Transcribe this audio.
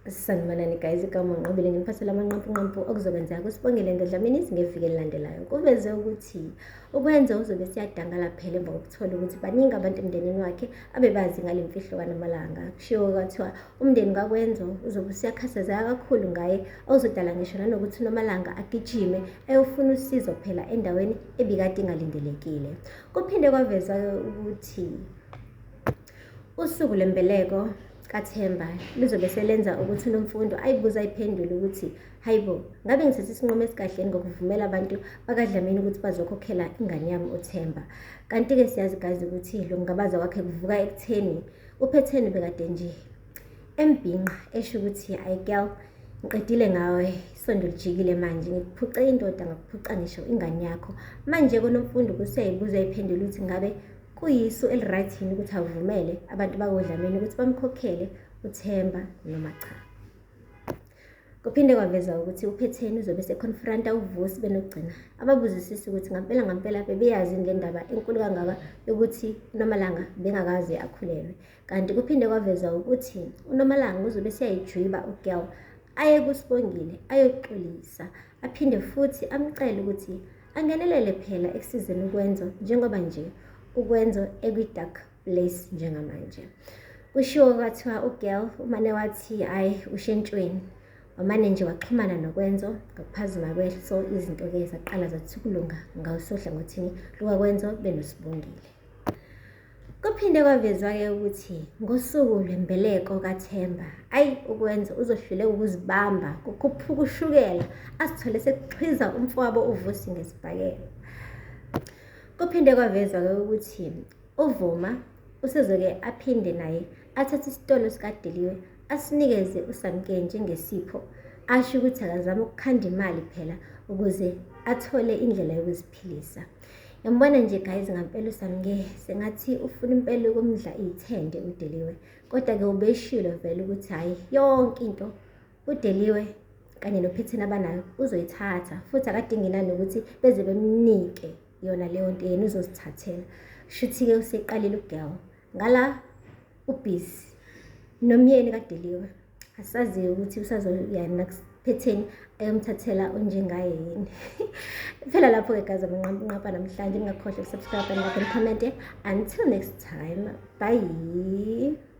Sanibonani guys, igama uNqobile nginiphathela amanqampunqampu okuzokwenzeka kuSibongile Ndodlamini ngeviki elilandelayo. Kuveze ukuthi ukwenza uzobe siyadangala phela emva kokuthola ukuthi baningi abantu emndenini wakhe abebazi ngale mfihlo kaNomalanga. Kushiwo kwathiwa umndeni kakwenzo uzobe usuyakhathazeka kakhulu ngaye okuzodala ngisho nanokuthi uNomalanga agijime eyofuna usizo phela endaweni ebikade ingalindelekile. Kuphinde kwavezwa ukuthi Usuku lwembeleko kaThemba luzobe selenza ukuthi uNomfundo ayibuze ayiphendule ukuthi hayibo ngabe ngithathe isinqumo esikahle ngokuvumela abantu bakaDlamini ukuthi bazokhokhela ingane yami uThemba. Kanti-ke siyazi gazi ukuthi lo kungabaza kwakhe kuvuka ekutheni uPhetheni bekade nje embhinqa esho ukuthi ayi girl ngiqedile ngawe isondo lijikile manje ngikuphuce indoda ngakuphuca ngisho ingane yakho manje koNomfundo kuseyibuza ayiphendule ukuthi ngabe Kuyisu eli-right yini ukuthi avumele abantu bakoDlamini ukuthi bamkhokhele uThemba noma cha? Kuphinde kwaveza ukuthi uPhetheni uzobe sekhonfranta uVusi benoGcina ababuzisisa ukuthi ngampela ngampela bebeyazi le ndaba enkulu kangaka yokuthi uNomalanga bengakaze akhulelwe. Kanti kuphinde kwaveza ukuthi uNomalanga uzobe seyayijwiba ugirl aye kuSibongile ayoxolisa aphinde futhi amcele ukuthi Angenelele phela ekusizeni uKwenzo njengoba nje uKwenzo ekwi-dark place njengamanje. Kushiwo kwathiwa ugirl umane wathi hhayi ushentshweni. Wamane nje waxhumana noKwenzo ngokuphazima kweso izinto-ke zaqala zathi ukulunga ngasohlangothini lukaKwenzo benoSibongile. Kuphinde kwavezwa-ke ukuthi ngosuku lwembeleko kaThemba, ayi ukwenza uzohluleka ukuzibamba kukhuphuka ushukela azithole sekuxhiza umfowabo uVusi ngesibhakela. Kuphinde kwavezwa-ke ukuthi uVuma usezoke aphinde naye athathe isitolo sikaDeliwe asinikeze uSamke njengesipho asho ukuthi akazame ukukhanda imali phela ukuze athole indlela yokuziphilisa. Ngiyambona nje guys ngampela uSamke sengathi ufuna impela ukumdla iy'thende uDeliwe. Kodwa-ke ubeshilo vele ukuthi hhayi yonke into uDeliwe kanye noPhetheni abanayo uzoyithatha futhi akadingi nanokuthi beze bemnike yona leyo nto yena uzozithathela. Shuthi-ke useqalile ugirl ngala ubhizi nomyeni kaDeliwe. Asazi ukuthi usazoya nakuphetheni ayomthathela onjengaye yini. Phela lapho-ke guys amanqampunqampa namhlanje ningakhohlwa ukusubscribe and like and comment. Until next time, bye.